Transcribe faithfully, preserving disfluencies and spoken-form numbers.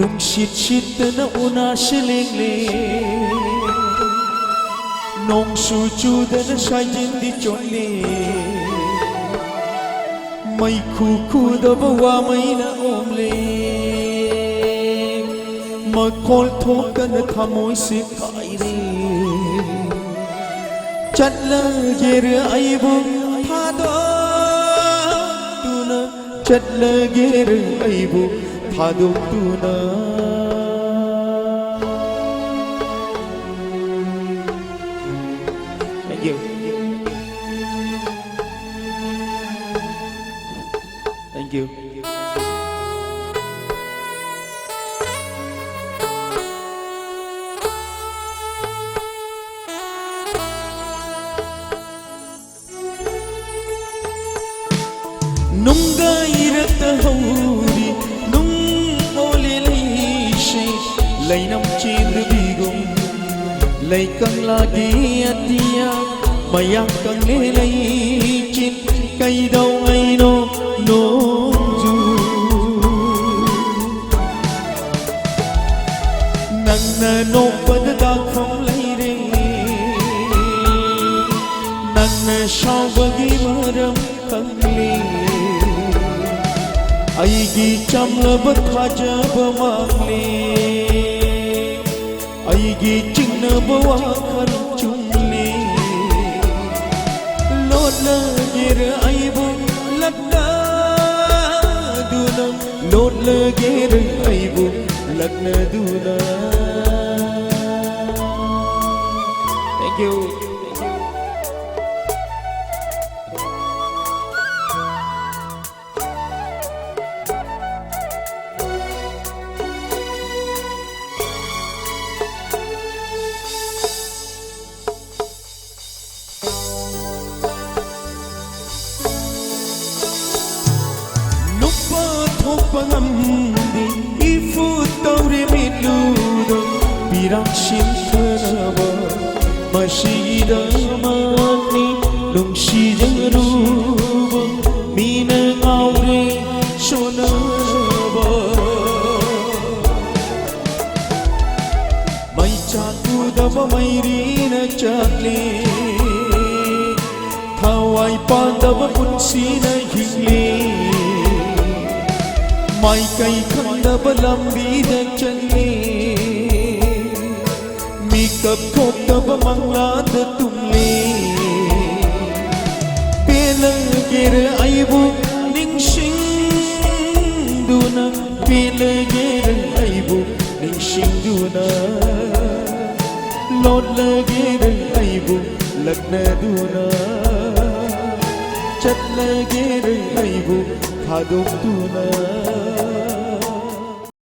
ꯅꯨꯡꯁꯤꯠ ꯁꯤꯠꯇꯅ ꯎꯅꯥꯁꯤ ꯂꯦꯡꯂꯦ, ꯅꯣꯡꯁꯨ ꯆꯨꯗꯅ ꯁꯥꯏꯖꯤꯟꯗꯤ ꯆꯣꯠꯂꯦ, ꯃꯩꯈꯨ ꯈꯨꯗꯕ ꯋꯥ ꯃꯩꯅ ꯑꯣꯝꯂꯦ, ꯃꯈꯣꯜ ꯊꯣꯛꯇꯅ ꯊꯃꯣꯏꯁꯤ ꯀꯥꯏꯔꯦ꯫ ꯆꯠꯂꯒꯦꯔ ꯑꯩꯕꯨ ꯊꯥꯗꯣꯛꯇꯨꯅ, ꯆꯠꯂꯒꯦꯔ ꯑꯩꯕꯨ ꯊꯥꯗꯣꯛꯇꯨꯅ꯫ Thank you. Thank you. ꯅꯨꯡꯒꯥꯏꯔꯛꯇ ꯍꯧꯔꯤ ꯅꯨꯡ ꯑꯣꯂꯦ ꯂꯩꯁꯦ, ꯂꯩꯅꯝ ꯆꯦꯟꯗꯕꯤꯒꯨꯝ ꯂꯩ ꯀꯪꯂꯥꯒꯤ ꯑꯇꯤꯌꯥ, ꯃꯌꯥ ꯀꯪꯂꯦ ꯂꯩꯆꯤꯟ ꯀꯩꯗꯧꯉꯩꯅꯣ ꯅꯣꯡꯖꯨ꯫ ꯅꯪꯅ ꯅꯣꯛꯄꯗ ꯗꯥꯛꯐꯝ ꯂꯩꯔꯦ, ꯅꯪꯅ ꯁꯥꯎꯕꯒꯤ ꯃꯔꯝ ꯈꯪꯂꯦ꯫ ꯑꯩꯒꯤ ꯆꯝꯂꯕ ꯊꯥꯖꯕ ꯃꯥꯡꯂꯦ, ꯑꯩꯒꯤ ꯆꯤꯡꯅꯕ ꯋꯥꯈꯜ ꯆꯨꯝꯂꯦ꯫ ꯂꯣꯠꯂꯒꯦꯔ ꯑꯩꯕꯨ ꯂꯛꯅꯗꯨꯅ, ꯂꯣꯠꯂꯒꯦꯔ ꯑꯩꯕꯨ ꯂꯛꯅꯗꯨꯅ꯫ Thank you. ꯅꯨꯄꯥ ꯊꯣꯛꯄ ꯉꯝꯗꯦ, ꯏꯐꯨꯠ ꯇꯧꯔꯦ ꯃꯤꯠꯂꯨꯗꯣ, ꯄꯤꯔꯥꯡ ꯁꯤꯟꯊꯅꯕ ꯃꯁꯤꯗꯃꯛꯅꯤ ꯅꯨꯡꯁꯤꯖꯔꯨꯕ ꯃꯤꯅ ꯉꯥꯎꯔꯦ ꯁꯣꯟꯅꯔꯕ꯫ ꯃꯆꯥꯛ ꯎꯗꯕ ꯃꯩꯔꯤꯅ ꯆꯠꯂꯤ, ꯊꯋꯥꯏ ꯄꯥꯟꯗꯕ ꯄꯨꯟꯁꯤꯅ ꯍꯤꯡꯂꯤ꯫ ꯃꯥꯏꯀꯩ ꯈꯪꯗꯕ ꯂꯝꯕꯤꯗ ꯆꯠꯂꯤ, ꯃꯤꯀꯞ ꯊꯣꯛꯇꯕ ꯃꯪꯂꯥꯟꯗ ꯇꯨꯝꯂꯤ꯫ ꯄꯦꯜꯂꯒꯦꯔ ꯑꯩꯕꯨ ꯅꯤꯡꯁꯤꯡꯗꯨꯅ, ꯄꯦꯜꯂꯒꯦꯔ ꯑꯩꯕꯨ ꯅꯤꯡꯁꯤꯡꯗꯨꯅ, ꯂꯣꯠꯂꯒꯦꯔ ꯑꯩꯕꯨ ꯂꯛꯅꯗꯨꯅ, ꯆꯠꯂꯒꯦꯔ ꯑꯩꯕꯨ ꯊꯥꯗꯣꯛꯇꯨꯅ꯫